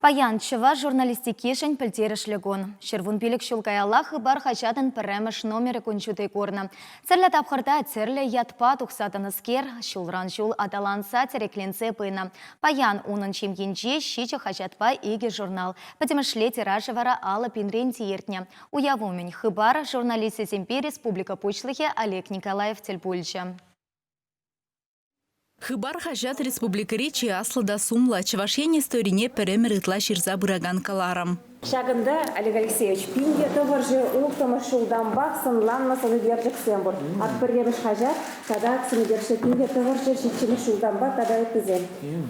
Паян чӑваш журналистикишӗн пӗлтерӗшлӗ кун. 115 ҫул каялла «Хыпар» хаҫатӑн пӗрремӗш номерӗ кун ҫути курнӑ. Тӗрлӗ тапхӑрта тӗрлӗ ятпа тухса тӑнӑскер ҫулран-ҫул аталанса тӗрекленсе пынӑ. Паян унӑн ҫемйинче ҫичӗ хаҫатпа икӗ журнал. Пӗтӗмӗшле тиражӗ вара 50 пинрен те иртнӗ. Уяв умӗн «Хыпар» журналисчӗсемпе республика Пуҫлӑхӗ Олег Николаев тӗл пулчӗ. «Хыпар» хаҫат республикӑри чи аслӑ та сумлӑ, Чӑваш Ен историне пӗр ӗмӗр ытла ҫырса пыракан кӑларӑм. Ҫакӑнта, Олег Алексеевич, 1906 ҫултанпах сӑнланнӑ сӑнӳкерчӗксем пур. Ак пӗрремӗш хаҫат тата сӑнӳкерчӗк 1907 ҫултанпа тата ыттисем.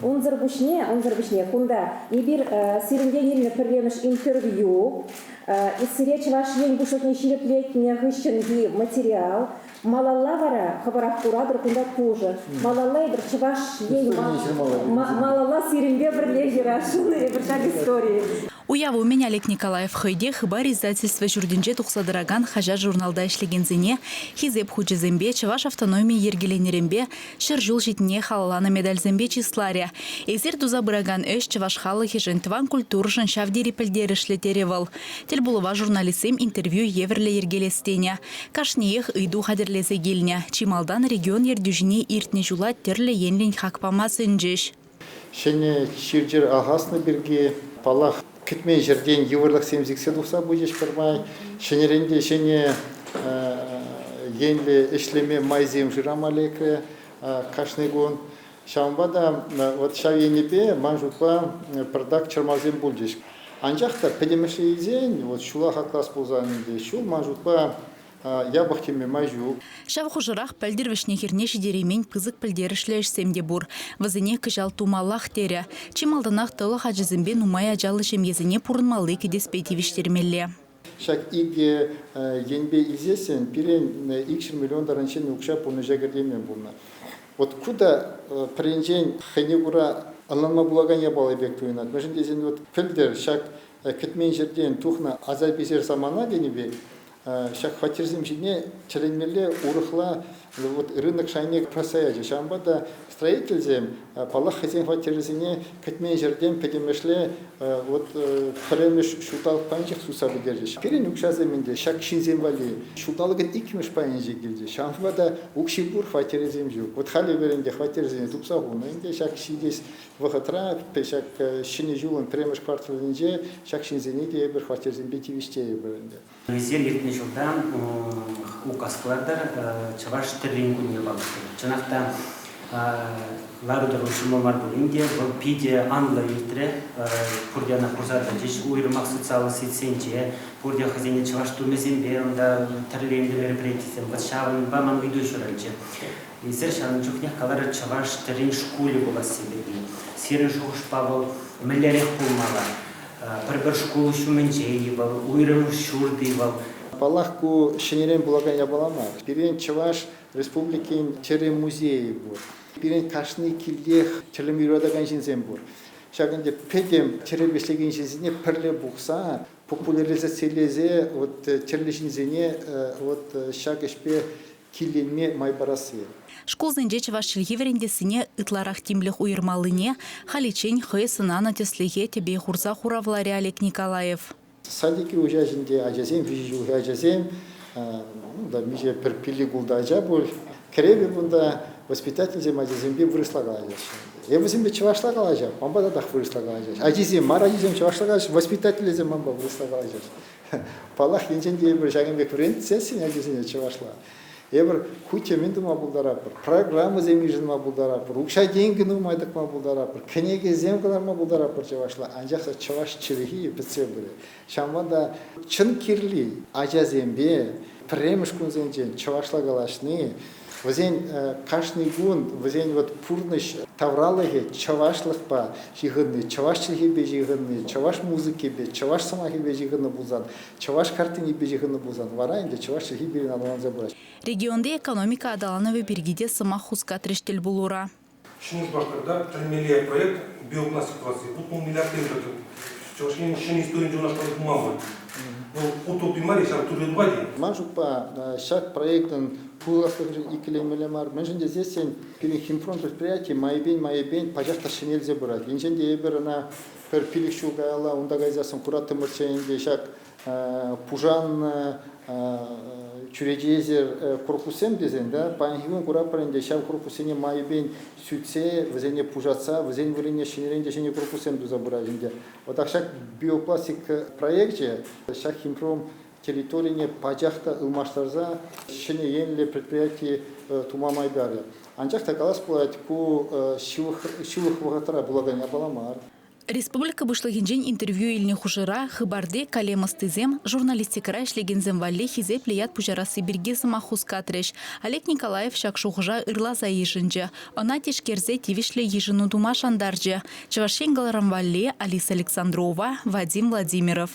Унсӑр пуҫне, унсӑр пуҫне кунта эпир сирӗнтен илнӗ пӗрремӗш интервью, сире Чӑваш Ен Пуҫлӑхне ҫирӗплетнӗ хыҫҫӑнхи материал, Малалла вара хӑвӑрах куратӑр, кунта пушӑ. Малалла эпир Чӑваш Ен малалла сирӗнпе пӗрле ҫырасшӑн эпир ҫак историе. Уяв умӗн Олег Николаев хӑй те Хыпар издательство ҫуртӗнче тухса тӑракан хаҫат-журналта ӗҫлекенсене Хисеп хучӗсемпе, Чӑваш автономийӗ йӗркеленӗренпе 100 ҫул ҫитнине халалланӑ медальсемпе чысларӗ. Эсир туса пыракан ӗҫ чӑваш халӑхӗшӗн, тӑван культурӑшӑн ҫав тери пӗлтерӗшлӗ, терӗ вӑл. Тӗлпулӑва журналистсем интервью евӗрлӗ йӗркелес тенӗ. Кашниех ыйту хатӗрлесе килнӗ. Чи малтан регион ертӳҫине иртнӗ ҫула тӗрлӗ енлӗн хак пама сӗнчӗҫ. Ҫӗнӗ чир-чӗр алхаснӑ пирки, паллах, кӗтмен ҫӗртен йывӑрлӑхсем сиксе тухса пычӗҫ пӗрмай. Ҫӗнӗрен те ҫӗнӗ енлӗ ӗҫлеме майсем шырама лекрӗ кашни кун. Ҫавӑнпа та вот ҫав енӗпе, ман шутпа, пӗртак чӑрмавсем пулчӗҫ. Анчах та пӗтӗмӗшле илсен, вот ҫула хаклас пулсан ӗнтӗ, ҫул, ман шутпа, япӑх теме май ҫук. Ҫав хушӑрах пӗлтӗр вӗҫне-хӗрне ҫитереймен пысӑк пӗлтерӗшлӗ ӗҫсем те пур. Вӗсене кӑҫал тумаллах терӗ. Чи малтанах тӑлӑх ачасемпе нумай ачаллӑ ҫемьесене пурӑнмалли кӗтеспе тивӗҫтермелле. Ҫак икӗ енпе илсессӗн пирӗн 200 миллион таранччен укҫа пурнӑҫа кӗртеймен пулнӑ. Вот ку та пӗринчен хӑйне кура ӑнланма пулакан япала пек туйӑнать. Мӗншӗн тесен вот пӗлтӗр ҫак кӗтмен ҫӗртен тухнӑ аса-писер самана тенӗ пек ҫак хваттерсем ҫине тӗлӗнмелле урӑхла вот рынок шайне пӑсса ячӗ. Ҫавӑнпа та строительсем, паллах, хӑйсен хваттерӗсене кӗтмен ҫӗртен пӗтӗмӗшле вот пӗрремӗш ҫулталӑк пайӗнчех сутса пӗтерчӗҫ. Пирӗн укҫасем ӗнтӗ ҫак ҫынсем валли ҫулталӑкӑн иккӗмӗш пайӗнче килчӗ. Ҫавӑнпа та укҫи пур, хваттерӗсем ҫук. Вот халӗ эпир ӗнтӗ хваттерсене тупса хунӑ ӗнтӗ ҫак ҫитес вӑхӑтра ҫак ҫӗнӗ ҫулӑн пӗрремӗш кварталӗнче ҫак ҫынсене те эпир хваттерсемпе тивӗҫтерӗпӗр ӗнтӗ. Вӗсем иртнӗ ҫулта указ кӑлартӑр, чӑваш тӗррин кунне палӑртрӗ. Чӑнах та лару-тӑру ҫӑмӑл мар пулин те, вӑл питӗ анлӑ иртрӗ. Пурте ӑна курса тӑчӗҫ. Уйрӑмах социаллӑ сетьсенче пурте хӑйсене чӑваш тумӗсемпе унта тӗрлӗ енлӗ мероприятисем. Вӑт ҫавӑнпа ман ыйту ҫуралчӗ. Эсир ҫавӑн чухнех каларӑр чӑваш тӗррин шкулӗ пуласси пирки. Сирӗн шухӑшпа вӑл мӗнлерех пулмалла? Пӗр-пӗр шкул ҫумӗнче-и вӑл, уйрӑм ҫурт-и вӑл? Паллах, ку ҫӗнӗрен пулакан япала мар. Пирӗн Чӑваш Республикин тӗрӗ музейӗ пур. Пирӗн кашни килтех тӗлӗм юратакан ҫынсем пур. Ҫак ӗнтӗ пӗтӗм тӗрӗпе ӗҫлекен ҫынсене пӗрле пухса, популяризацилесе вот тӗрлӗ ҫынсене вот ҫак ӗҫпе килленме май парасси. Шкулсенче чӑваш чӗлхи вӗрентессине ытларах тимлӗх уйӑрмаллине халиччен хӑй сӑнанӑ тӗслӗхе тӗпе хурса хуравларӗ Олег Николаев. Садике уҫаҫ ӗнтӗ ачасем, виҫӗ ҫулхи ачасем, ну, миҫе пӗр пилӗк-ултӑ ача пуль. Кӗрепӗ кунта воспитательсем ачасемпе вырӑсла калаҫаҫҫӗ. Эпӗ вӗсемпе чӑвашла калаҫап, манпа татах вырӑсла калаҫаҫҫӗ. Ачисем мар, ачисем чӑвашла калаҫаҫҫӗ, воспитателӗсем манпа вырӑсла калаҫаҫҫӗ. Паллах, енчен те эпир ҫакӑн пек вӗрентсессӗн ачасене чӑвашла, эпир хуть те мӗн тума пултаратпӑр, программӑсем йышӑнма пултаратпӑр, укҫа-тенкӗ нумай тӑкма пултаратпӑр, кӗнекесем кӑларма пултаратпӑр чӑвашла, анчах та чӑваш чӗлхи пӗтсе пырӗ. Ҫавӑнпа та чӑн кирли ачасемпе пӗрремӗш кунсенчен чӑвашла калаҫни, вӗсен кашни кун вӗсен вот пурнӑҫ тавралӑхӗ чӑвашлӑхпа ҫыхӑнни, чӑваш чӗлхипе ҫыхӑнни, чӑваш музыкипе, чӑваш сӑмахӗпе ҫыхӑннӑ пулсан, чӑваш картинипе ҫыхӑннӑ пулсан вара ӗнтӗ чӑваш чӗлхи пирӗн аталанса пырать. Регионти экономика аталанӑвӗ пирки те сӑмах хускатрӗҫ тӗлпулура. Ҫӗнӗ Шупашкарта тӗлӗнмелле проект биопластик тӑвасси. 60 миллиард тенкӗ Чӑваш Енӗн ҫӗнӗ историйӗнче унашкал пулман пуль. Вӑл утопи мар-и, ҫав тӳрре тухать-и? Ман шутпа, ҫак проектӑн пуласлӑхӗшӗн иккӗленмелле мар. Мӗншӗн тесессӗн пирӗн Химпром предприяти майӗпен-майӗпен пачах та ҫӗнелсе пырать. Енчен те эпир ӑна Пӗр пилӗк ҫул каялла унта кайсассӑн кураттӑмӑрччӗ ӗнтӗ ҫак пушаннӑ чӳречесӗр корпуссем тесен та, паянхи кун куратпӑр ӗнтӗ ҫав корпуссене майӗпен сӳтсе, вӗсене пушатса, вӗсен вырӑнне ҫӗнӗрен те ҫӗнӗ корпуссем туса пыраҫ ӗнтӗ. Вӑтах ҫак биопластик проекчӗ ҫак химпром территорине пачах та ылмаштарса ҫӗнӗ енлӗ предприяти тума май парӗ. Анчах та калас пулать, ку ҫывӑх вӑхӑтра пулакан япала мар. Республика Пуҫлӑхӗнчен интервью илнӗ хушӑра Хыпарти калем ӑстисем журналистикӑра ӗҫлекенсем валли хисеплӗ ят пуҫарасси пирки сӑмах хускатрӗҫ. Олег Николаев ҫак шухӑша ырласа йышӑнчӗ. Ӑна тишкерсе тивӗҫлӗ йышӑну тума шантарчӗ. Чӑваш Ен кӑларӑм валли Алиса Александрова, Вадим Владимиров.